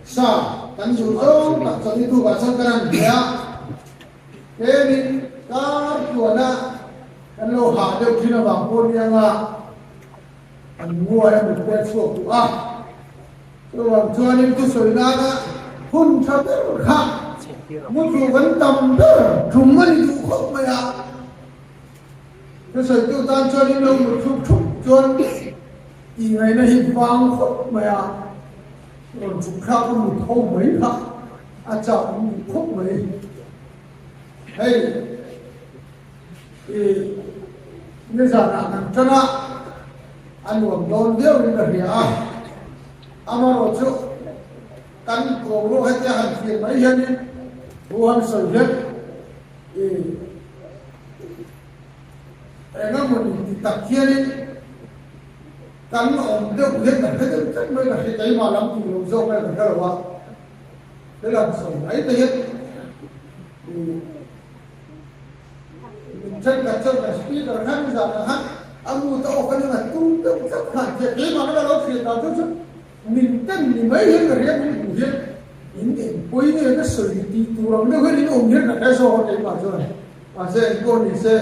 Sa kan duh zawng tak chawlh hi tukah chuan kan han hne a, tlemin kar tluana kan lo hah deuh thin avang pawh ni anga an nguai a mut te a chhuak duh a. Chuvang chuanin thusawi nana hun tha ber kha mutlu kan tam ber tum a ni duh khawp mai a. Thusawitu tan chuanin lo mut thup thup chuan tih ngaihna hi vang khawp mai a. Rawn chhuk thlak a mut ho mai kha a chak awm duh khawp mai. Hei i nizanah kan tan a, a nuam dawn viauin ka hria a. Amarawh chu kan boruak hetia han thlir mai hianin thu han sawi hian i engemawni ti tak hianin Kan awm deuh hian ka hre deuh tlat mai, ka hre keimah lam tih lo zawk mai ka hre lo a, he lam sawi mai te hian min thenkhat chuan kan speaker khan nizan ang khan a mut a off a nia tum deuh tlat khan tia keimah ka lo hriat dan chu chu min ten ni mai hian ka hria min hmuh hian in engpui nge ka sawi tih tur ang deuh hian in awm hian ka hre zawk a keimah chuan. Mahse engpawh ni se,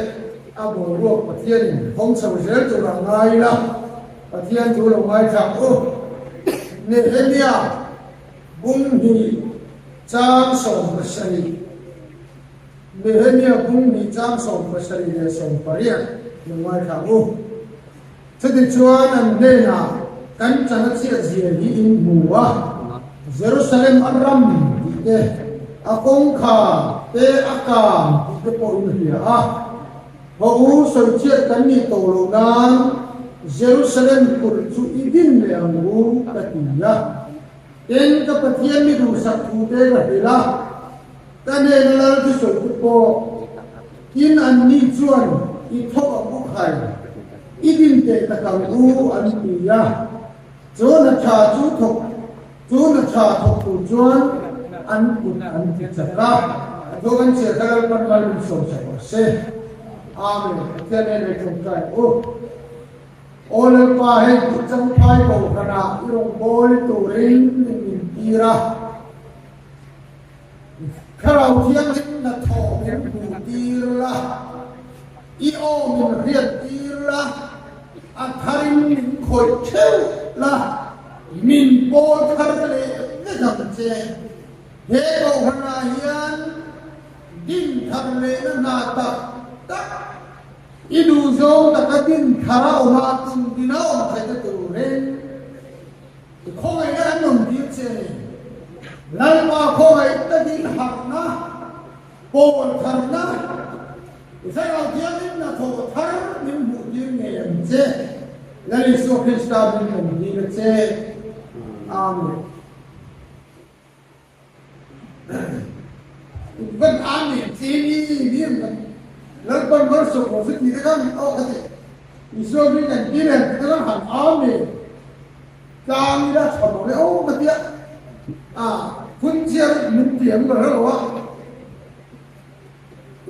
a boruak Pathianin hawng chho zel tur a ngai ila, Pathian thu lo ngaithla u. Nehemia bung hnih chang 70 Nehemia bung hnih chang 70 leh 80 lo ngaithla u. Chutichuan an hnenah kan chan a chhiat zia hi in hmu a, Jerusalem a ram tih te, a kawngkhar te a kang tih te pawh in hria a. Haw u, sawichhiat kan nih tawh loh nan Jerusalem kulh chu i din leh ang u, ka ti a. Tin, ka Pathian mi duhsak thu te ka hrilh a, ka hnena lal thusawi te pawh tin anni chuan i thawk ang u khai, i din teh tak ang u an ti a. Chu na tha chu thawk, chu na tha thawk tur chuan an kut an ti chak a. A thu kan chhiar kha Lalpan malin sawmsak rawh se. Amen. Pathian nen rei tawngtai u. Aw Lalpa, hei tih changphai kohhranah i rawngbâwl turin min intir a. Thlarau Thianghlim hnathawh min hmuhtir la, i aw min hriattir la, a tharin min khawih theuh la, min pawl thar leh vek ang che. He kohhranah hian din thar lehna hna tak tak I duhzawng taka din thar a awm a, tum din a awm theih na turin i khawngaihna an awm tir che a ni. Lalpa khawngaih takin harhna, pawl tharna, i Thlarau Thianghlim hnathawh thar min hmuh tir ngei ang che. Lal Isua Krista min awm tir a che. Amen. Van amen che ni ni an kan Lalpan malsawm rawh se tih te khan aw ka ti. Isua hming kan ti reng tih te khan han amen tlang ila tha mawle aw ka tia. A phun chiar min tiam ka hre lo a.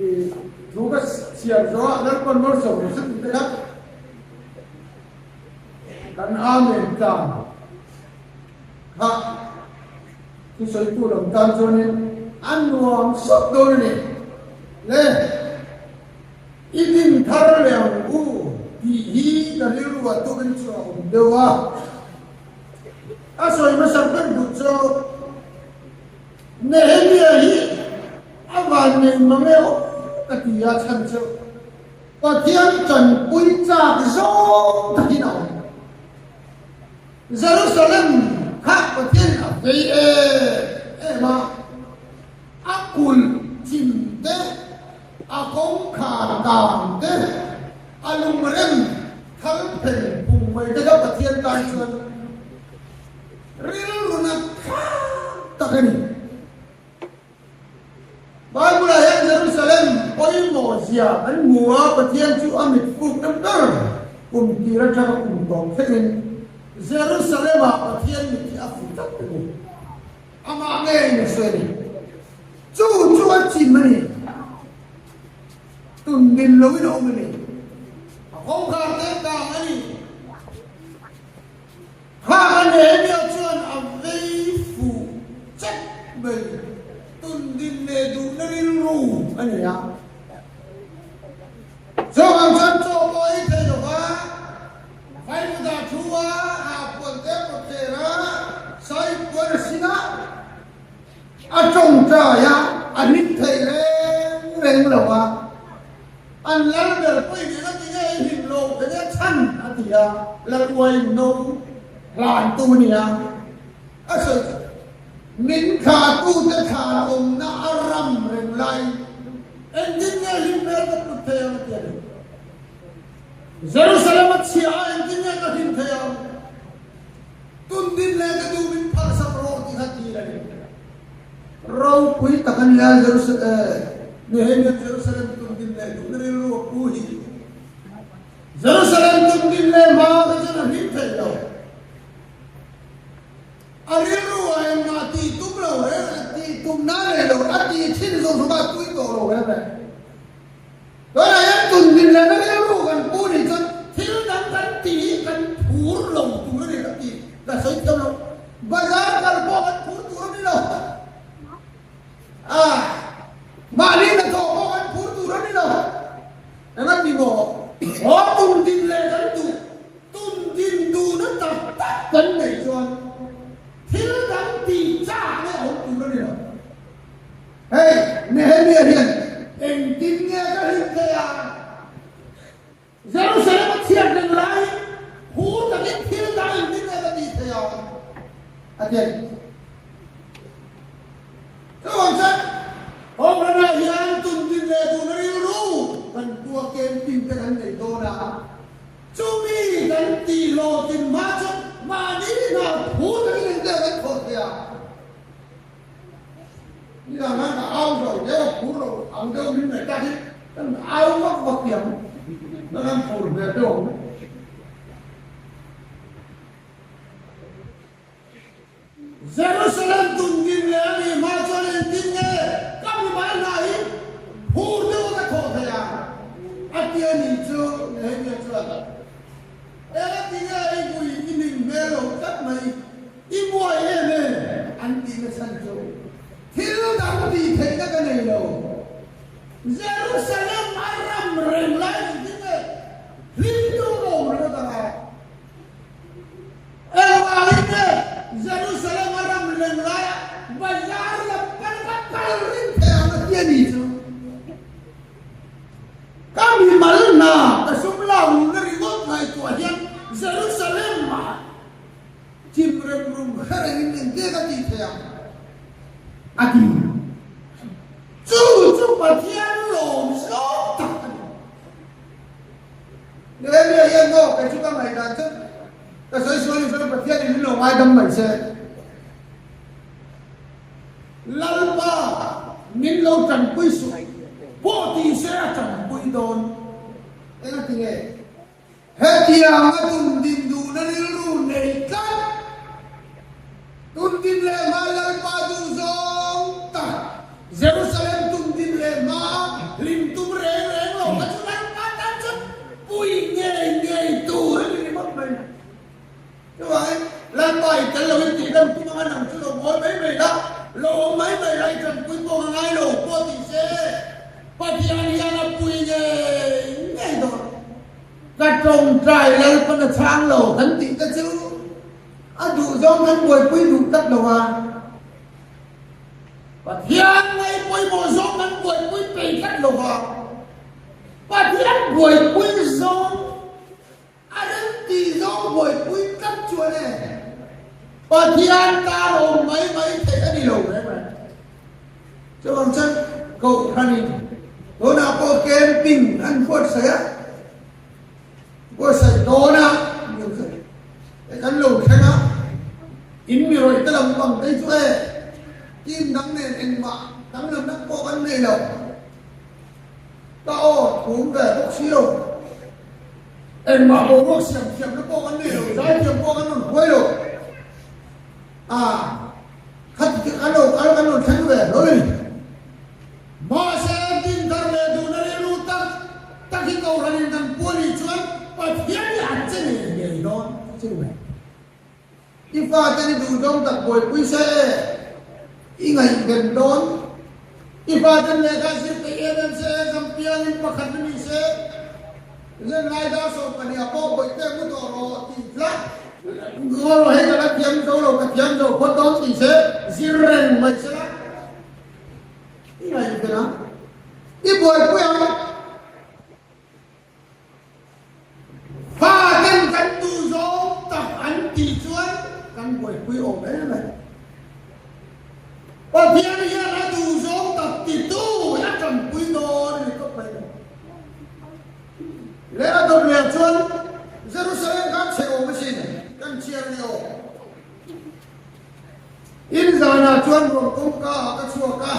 I thu ka chhiar zawh a Lalpan malsawm rawh se tih te khan kan amen tlang. Kha thusawitu lam tan chuanin a nuam sawt dawn a ni. Le, i din thar leh ang u tih hi ka rilru ah tukin chu a awm deuh a. A sawi hmasak ber duh chu Nehemia hi a vannei mang e aw ka ti a chhan chu Pathian tanpui chak zawng takin a awm. Jerusalem kha Pathian a vei em em a, a kulh chim te, a kawngkhar kang te, a lungrem thal pheng phung mai te kha Pathian tan chuan rilru nat thlak tak a ni. Bible-ah hian Jerusalem pawimawh zia kan hmu a, Pathian chu a mit fukna ber kum tir atanga kum tawp thlengin Jerusalem-ah Pathian mit hi a fu tlat a ni. Amah ngeiin a sawi a ni. Chu chu a chim a ni. Tun din loin a awm a ni. A kawngkhar te kang a ni. Kha a Nehemia chuan a vei fu. ni a. Chuvang chuan chaw pawh ei thei lo va, Vaimuda thu a, a puan te pawt ther a, sai puan a sin a, a tawngtai a, a hlim thei reng reng lo a. An lal ber pawhin eng a ti nge i hlim lo eng nge chhan a ti a, lal uain no hlantu a ni a, a sawi chu min thlahtute thlan awmna a ram reng laiin engtin nge hlim hmel ka put thei ang a ti a ni. Jerusalem a chhia a engtin nge ka hlim thei ang? Tundin leh ka duh min phalsak rawh tih kha dil a ni. Ropui tak a nia Nehemia Jerusalem tundin leh duhna rilru a pu hi. Jerusalem tundin leh hma kha chuan a hlim thei lo. A rilru ah engmah tih tum lo reng reng, tih tumna nei lo, a tih thin zawng zawng kha a tui tawh lo reng reng. Tunah hian tundin lehna rilru kan pu nih chuan thil dang kan tih hi kan phur lo tur a ni ka ti, ka sawi thiam lo. Bazar kal pawh kan phur tur a ni lo. A, mahni hnathawh pawh kan phur tur a ni lo. Eng a ti maw? Haw tundin leh kan duh, tundin duhna tak tak kan neih chuan thil dang tih chak leh a awm tur a ni lo. Hei, Nehemia hian engtin nge ka hlim thei a? Jerusalem a chhiat reng laiin phur takin thil dang engtin nge ka tih thei a? A ti a ni. Chuvang chuan, Hawmrana hian tundin leh duhna rilru kan pu a, camping te kan nei dawn a. Chumi kan tih hlawhtlin hma chuan mahni hna phur takin engtin nge kan thawh thei a? Nidang khan ka au lo deuh a, phur lo ang deuh min ngaih tak hi kan au vak vak ti ang, ka kan phur hmel deuh ang. Jerusalem tundin leh a nih hma chuan engtin nge ka mimal hna hi phur deuh a ka thawh theih ang a ti a nih chu Nehemia chuan eng a ti nge i vui i ning hmel lo tlat mai. I buai em em an tih na chhan chu thil dang tih theihna ka nei lo. Jerusalem a ram reng lai eng tin nge hlim tu ka awm ringawt ang a? Engvangin nge Jerusalem a ram reng laia bazar lam pan ka kal ring thei ang a ti a ni chu. Ka mimal hna ka sum lak luhna ringawt ngaihtuah hian Jerusalem ah Chim rem rum hre rengin engte ka tih thei ang? A ti. Chu chu Pathian lawm zawng tak a ni. Nehemia hian maw kei chu ka ngaihdan chu ka sawi sual in chuan Pathianin min lo ngaidam mai se. Lalpa min lo tanpui suh pawh ti se a tanpui dawn. Engati nge? Hetiang a tundin duhna rilru nei tlat, tundin leh hma Lalpa duh zawng tak, Jerusalem tundin leh hma hlim tum reng reng lo kha chu Lalpa tan chuan pui ngei ngei tur a ni ringawt mai. Chuvangin, Lalpa i tel loin tih deuh tum anga nang chu lo ngawi mai mai la, lo awm mai mai la, i tanpui pawh ka ngai lo pawh tih se, Pathian hian a pui ngei ngei dawn. Ka tawngtai Lalpan a chhang lo kan tih te chu a duh zawng kan buaipui duh tlat lo a, Pathian ngaihpawimawh zawng kan buaipui peih tlat lo va, Pathian buaipui zawng A rem tih zawng buaipui tlat chuan e, Pathian tan awm mai mai theih a ni lo reng reng. Chuvang chuan Kohhranin tunah pawh camping an buatsaih a, buatsaih dawn a, kan lo thleng a, in mi rawih te lam pang te chu e, team dang nen engmah danglamna pawh kan nei lo. Ka aw thum ve bawk si lo. Engmah boruak siam thiamna pawh kan nei lo, zaithiam pawh kan rawn huai lo. A, khati chu kan lo kal kan rawn thleng ve hlawl a ni. Mahse, dinthar leh duhna rilru tak tak hi Kohhranin kan pu a nih chuan Pathian hi a che ngei ngei dawn chu ni mai. I fate ni duhzawng tak buaipui se i ngaihven dawn. I faten lehkha zir peih em em se, exam piangin pakhat na ni se, Zirlai dar 12 ah pawh bawihte mu tawh rawh tih tlat. Ngaw rawh hei ka la thiam zo lo, ka thiam zo phawt dawn tih se, zir reng mai se la. I ngaihven ang. I buaipui ang. Faten kan duh zawng tak an tih chuan kan buaipui awm em em. Pathian hian a duh zawng tak titu a tanpui dawn a ni tawp mai lo. Leh a dawt leh chuan Jerusalem khan chhe awm asin kan chhiar ni aw. In zanah chuan ruang kawngka ah ka chhuak a,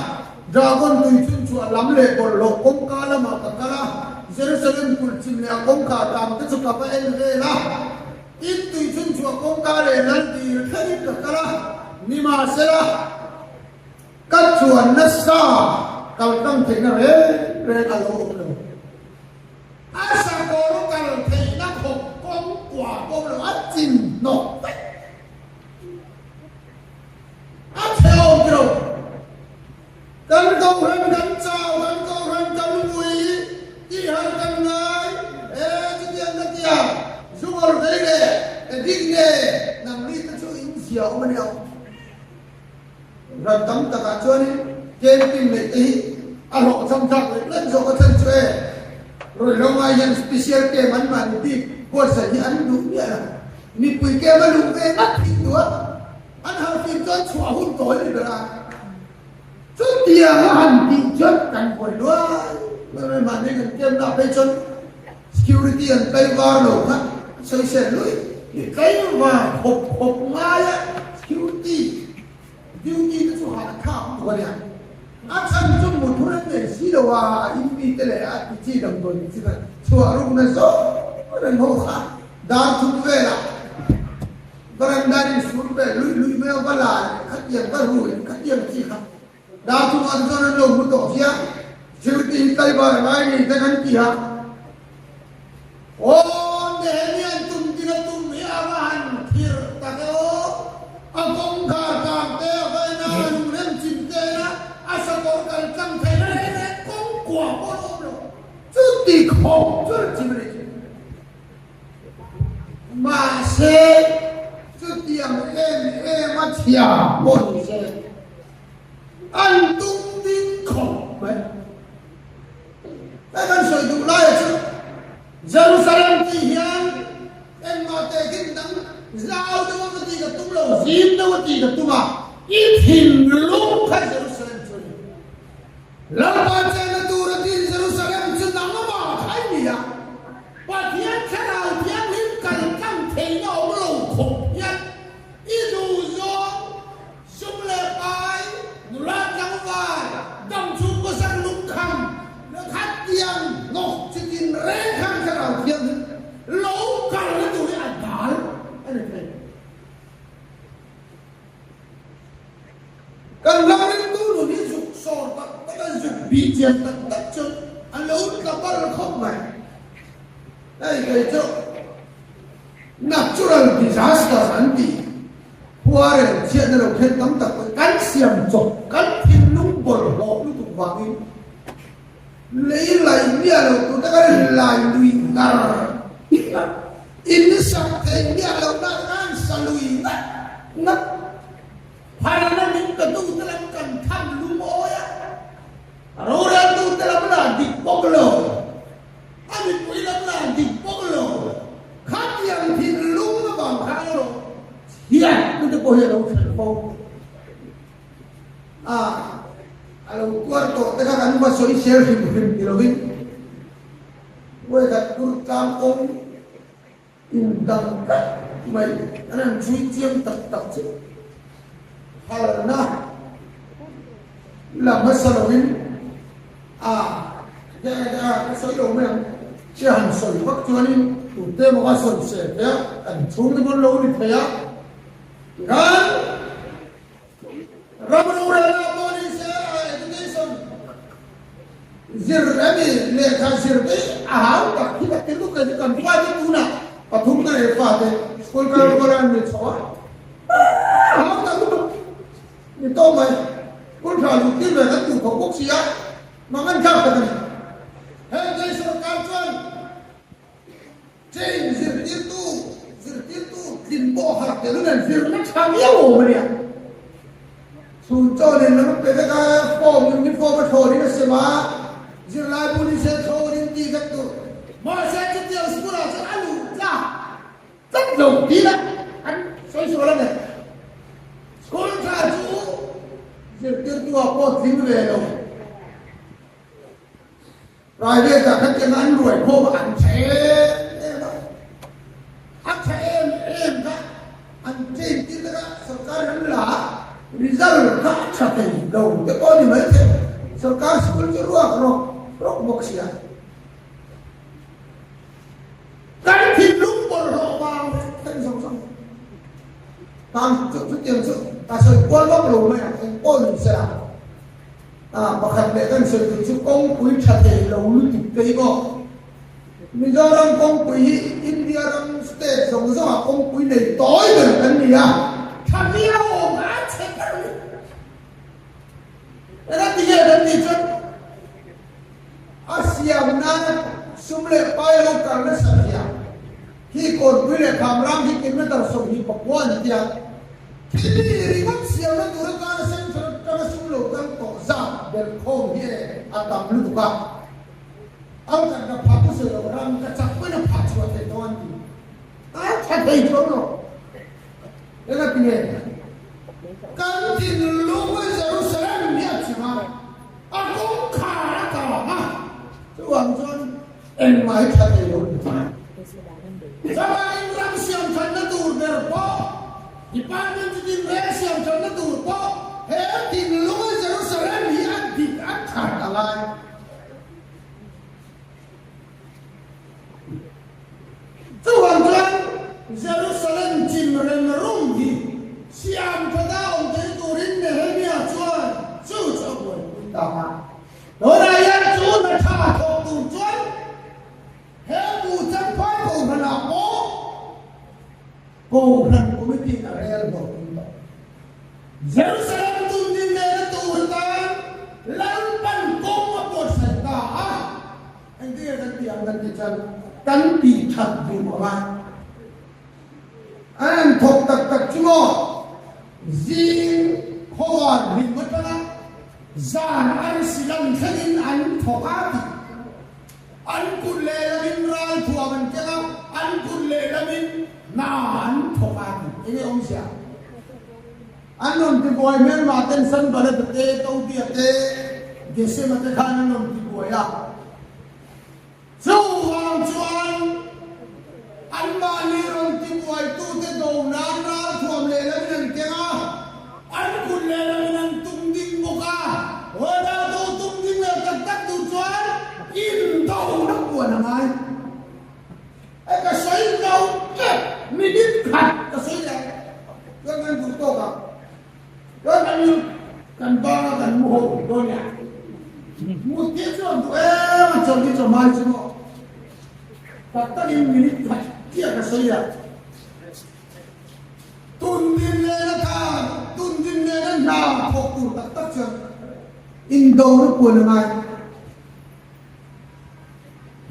Dragon tui chhun chhuah lam leh bawlhhlawh kawngka lamah ka kal a, Jerusalem kulh chim leh a kawngkhar tam te chu ka va en vel a. In tui chhun chhuah kawngka leh lal dil thlengin ka kal a, nimahsela ka chuan nasa kal tlang theihna reng reng a lo awm lo. A sakawr kal theihna khawp kawng kua pawh lo a chin hnawk vek. A chhe awm tiro. Kan kohhran kan chau, kan kohhran kan ui, tihar kan ngai, e chutiang ka tia, zungawr vei leh edik nge nang mi te chu in zia awm a nia. Ran tam takah chuanin camping neih te hi a hlawhchham thlak lek lek zawk a chhan chu e. Ruihhlo ngai hian special camp an mahni bik buatsaih hi an duh miah lo. Mipui camp a luh ve ngat thih duh a, an harfim chuan chhuah hun tawi ni ber a. Chutiang a han tih chuan kan buai luai luai mai, mahni kan camp na phei chuan security an tlaivar lo kha sawisel lui i tlaivar khawp khawp ngai a security duty te chu hah thlak lutuk a nia. A chhan chu motor an nei si lo a, a in mi te leh a ti chi damdawi ti chi kha chhuah rukna zawng reng ho kha dar thum velah Varanda in sur ve luih luih mai a, va la leh khatiang va ru in khatiang chi kha dar chungah te chuan an lo hmu tawh sia, security hi tlaivar a ngai ni te kan ti a, Aw Nehemian tum tin a tum hi a va han thir tak e aw, a kawngkhar kang te a va en a, a lungrem chim te en a, a sakawr kal tlang thei reng reng kawng kua pawh a awm lo, chuti khawp chuan a chim a ni chu. Mahse, chutiang em em a chhia pawh ni se, an tum ding khawp mai. Hei kan sawi duh laia chu Jerusalem tih hian engmah tehkhin dang zau deuh a va tih ka tum lo, zim deuh a tih ka tum a, i thinlung kha Jerusalem chu a ni. Lalpa chenna tur a din Jerusalem chu nangmah kha i ni a, Pathian Thlarau Thianghlim kal tlang theihna awm lo khawp hian i duh zawng sum leh pai, nula tlangval, damchhung kawsak lungkham leh khatiang hnawk chitin reng khan Thlarau Thianghlim lo kalna tur hi a dal a ni thei. Kan ram ringtu nun hi zuk sawr tak tak a, zuk bih chian tak tak chu a lo tla bal khawp mai. Hei kei chu natural disaster an tih khuarel chhiatna lo thlen tam tak pawh kan siam chawp, kan thinlung bawlhhlawh lutuk vangin lei laih miah lo tur te kan lai lui ngar ngar. In sak theih miah loh na khan sa lui ngat ngat. Phalna min pe tu te lam kan tham lungawi a, rorel tu te lam lah dik bawk lo, a mipui lam lah dik bawk lo, khatiang thinlung avang khan erawh chhiat te pawh hi a lo thlen fo. A, a lo tuar tawh te kha kan va sawi sel hrim hrim ti lovin Vawikhat tur tlang kawng indang vek mai an han chhui chiang tak tak chu halna la hmasa lovin a ka sawi lo mai ang che han sawi vak chuanin tute emaw ka sawi se thei a kan chhungte pawn lo ni thei a tikhan Ram rorelna pawh ni se a education zir emi lehkha zir te hi a hau tak hi ka ti lutuk e kan fate tunah pathum ka nei fate school kal rual an ni chho a a hau tak lutuk ni tawk mai. School tha luh tir ve kan duh khawp bawk si a, mang an thlak tak a ni. Heng te sorkar chuan Train zirtirtu zirtirtu tlin pawh harh tel nen zirna tha viau awm a nia. Chhun chaw nen lam a pe vek a, form uniform a thlawnin a sem a, zirlai bu ni se thlawnin tih vek tur. Mahse chutiang school ah chuan a luh tlak tlat lo tih lah an sawi sual a ni. School tha chu zirtirtu ah pawh tling ve lo. Private ah khatiang an ruai khawm a an tha em em a, a tha em em kha an train tir vek a, sorkar an la a, result kha a tha thei lo te pawh a ni mai thei, sorkar school chu ruak rawk rawk bawk sia. Kan thinlung bawlhhlawh vang vek thei zawng zawng tang chu chutiang chu ka sawi kual vak lo mai ang engpawh ni sela. A pakhat leh kan sawi tur chu kawngpui tha thei lo lutuk te hi maw? Mizoram kawngpui hi India ram state zawng zawngah kawngpui nei tawi ber kan ni a, tha viau awm a chhe ber mai. Engati nge kan tih chuan a siam nana sum leh pai lo kal nasa zia hi kawnpui leh khamrang hi kilometer 29 a ni tia. Thil ringawt siamna tur atana central atanga sum lo kal tawh zat belh khawm hi e a tam lutuk a, au kan ka phah pu sawi loh ram ka chak pawn a phah chhuah theih dawn ti a tha thei chuang lo. Engati nge kan thinlung Jerusalem hi a chim a, a kawngkhar a kang a, chuvang chuan Engmah hi tha thei lo ni. Chuvangin ram siam thatna tur ber pawh, department chi tinreng siam thatna tur pawh he thinlunga Jerusalem hi a dik a that a ngai. Chuvang chuan Jerusalem chim reng rum hi siam thata awm thei turin Nehemia chuan chu chu a buaipui ta a. Tunah hian chu hna tha thawk tur chuan he bu champhai kohhranah pawh Kohhran Committee a rel hlawh tum tawh. Jerusalem tundin nena tur atan Lalpan kawng a buatsaih ta a, engtin nge kan tih ang kan tih chuan kan tih that duh a ngai. An han thawk tak tak chu maw zing khawvar hlim atanga zan arsi lam thlengin an thawk a tih. An kut lehlamin ralthuam an keng a, an kut lehlamin hna an thawk a tih. Enge awmzia? An rawn ti buai hmelmah ten Sanballat-a te, Tobia te, Gesem-a te khan an rawn ti buai a. Chuvang chuan anmahni rawn tibuaitute do nan ralthuam lehlamin an keng a, an kut lehlamin an tum ding bawk a. Hawda do tum ding leh tak tak tur chuan indona puan a ngai. E ka sawi lo tep, minute khat ka sawi leh chuan kan duh tawk ang. Chuan kan in kan bang a kan mu ho dawn nia. Mut tih chu an duh em a chawlh hi chawhmai chu maw. Tak tak in minute khat chiah ka sawi a. Tun din nena khan tun din nena hna thawk tur tak tak chuan indo na puan a ngai.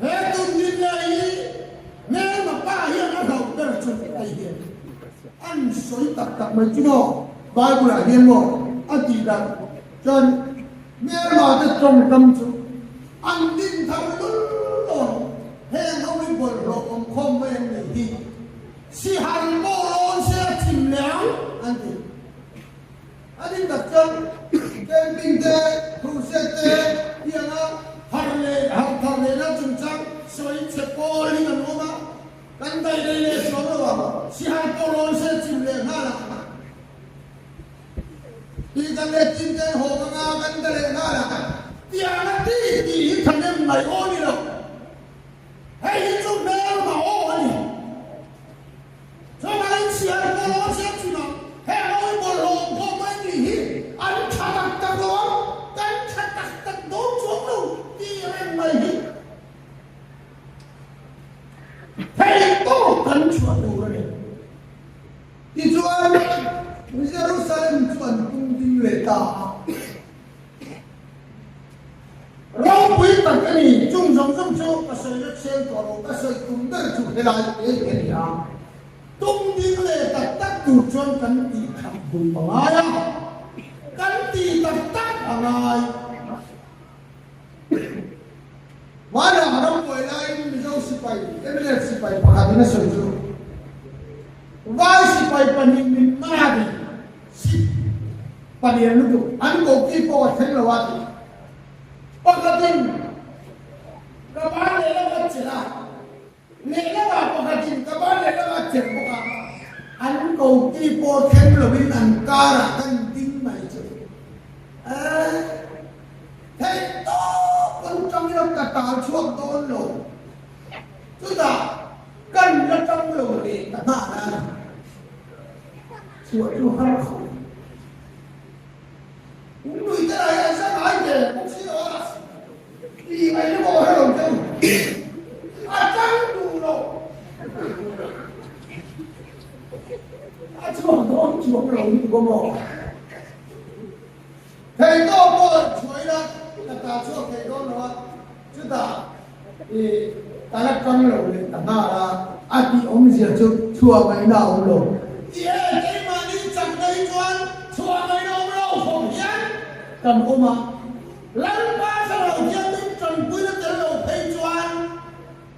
He tun din leh hi hmelma pa hian a hlauh ber chu hei hi a ni. An sawi tak tak mai chu maw Bible ah hian maw a tih dan chuan hmelma te tawngkam chu an din thar lul lo ang. Heng ho hi bawlhhlawh awm khawm mai an nih hi. Sihal pawh rawn se a chim leh ang an ti. A rin tak chuan camping te, crusade te tianga har leh har thar lehna chungchang sawi chhe pawl hi kan awm a, kan daih rei leh sual lo ang, sihal pawh rawn se chim leh nghal ang. Tih kan leh chin ten haw ka nga kan ta leh nghal ang. Tianga ti tih hi thahnem ngaih aw ni lo. Hei hi chu hmelma aw a ni. Chuvangin sial pawh rawn siam thin a, heng ho hi bawlhhlawh awm khawm mai nih hi an tha tak tak lo ang, kan tha tak tak dawn chuang lo tih reng mai hi theih tawk kan chhuah tur a ni. Tichuan, Jerusalem chu an tung ding leh ta a. chu ka sawi na chheng tawh lo, ka sawi tum ber chu helai te hi a ni a. Tum ding leh tak tak tur chuan kan tih that duh a ngai a, kan tih tak tak a ngai. Hmanah rambuai laiin Mizo sipai, mnf sipai pakhatin a sawi chu, Vai sipai pahnih min man a ti, sip palian lutuk, an koki pawh a thleng lo a ti. Pakhatin ka ban lehlam a chelh a, lehlamah pakhatin ka ban lehlam a chelh bawk a, an koki pawh thleng lovin an karah kan ding mai chu. Eeh. Theih tawp an tang ila ka tal chhuak dawn lo. Chutah kan la tang lo leh ta nghah nan chhuah chu har khawp. Nui te lah hian sa ngai ve bawk si lo a, tih ngaih na pawh a hre lo cheu. A tang duh lo. A chhuak dawn chuang lo ni bawk maw? Thei tawk pawh chhuah ila ka ta chhuak thei dawn lo a, chutah i ka la tang lo leh ta nghal a, a tih awmzia chu chhuah ngaihna a awm lo. Ti e, keimahni chakna hi chuan chhuah ngaihna awm lo khawp hian kan awm a, Lalpa thlarau thianghlim tanpuina tel lo phei chuan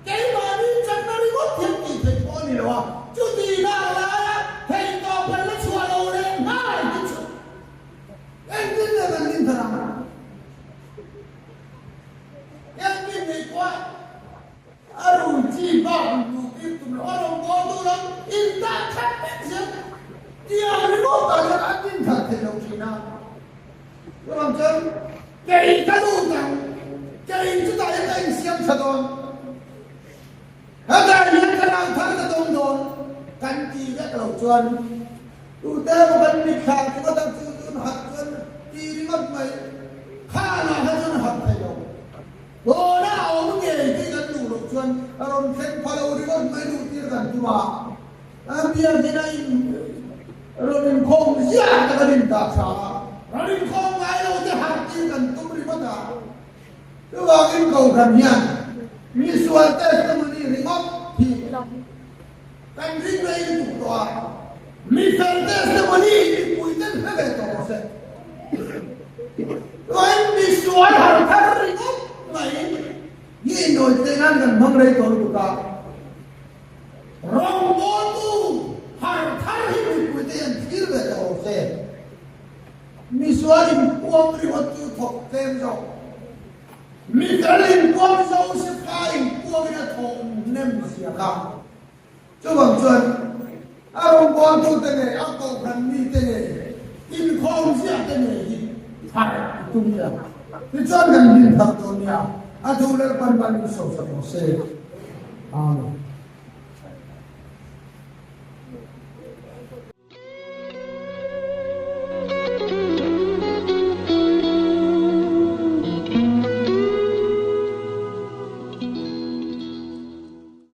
Keimahni chakna ringawt hian tih theih pawh a ni lo a, chuti lak laia theihtawp an la chhuah lo leh nghal hi chu engtin nge kan din thar ang? Engtin nei pawh a rui chi bak luh tir tum lo, a rawn bawl tur ang indah khat vek zel tiang ringawt ah hian an din thar thei lo thin a. Chuvang chuan kei ka lut ang, kei chutah hian ka insiam tha dawn, hetah hian ka nau thar ka dawng dawn kan ti vek lo chuan tute emaw kan mitthla ringawt ang chu chuan harh chuan ti ringawt mai, khanah kha chuan harh thei lo. Tawna a awm ngei tih kan duh loh chuan a rawn thleng pha lo ringawt mai duh tir kan tum a, a biakin a in rawn inkhawm ziah te kan intah tha a, rawn inkhawm ngai lo te harh tir kan tum ringawt a, chuvangin Kohhran hian misual testimony ringawt hi kan ring rei lutuk tawh a, mifel testimony mipui ten hre ve tawh rawh se. Chuan misual har thar ringawt mai hi indawi theih nan kan hmang rei tawh lutuk a, rawngbawltu har thar hi mipuite hian thlir ve tawh rawh se. Misual inpuang ringawt chu thawk tlem zawk. Mifel inpuang Josefa inpuangin a thawh hnem zia kha. Chuvang chuan a rawngbawltute ngei, a kohhran mite ngei, inkhawm ziahte ngei hi thar i tum nia. Tichuan kan hlim thar dawn nia, a thu Lalpan ban in sosak rawh se. Amen.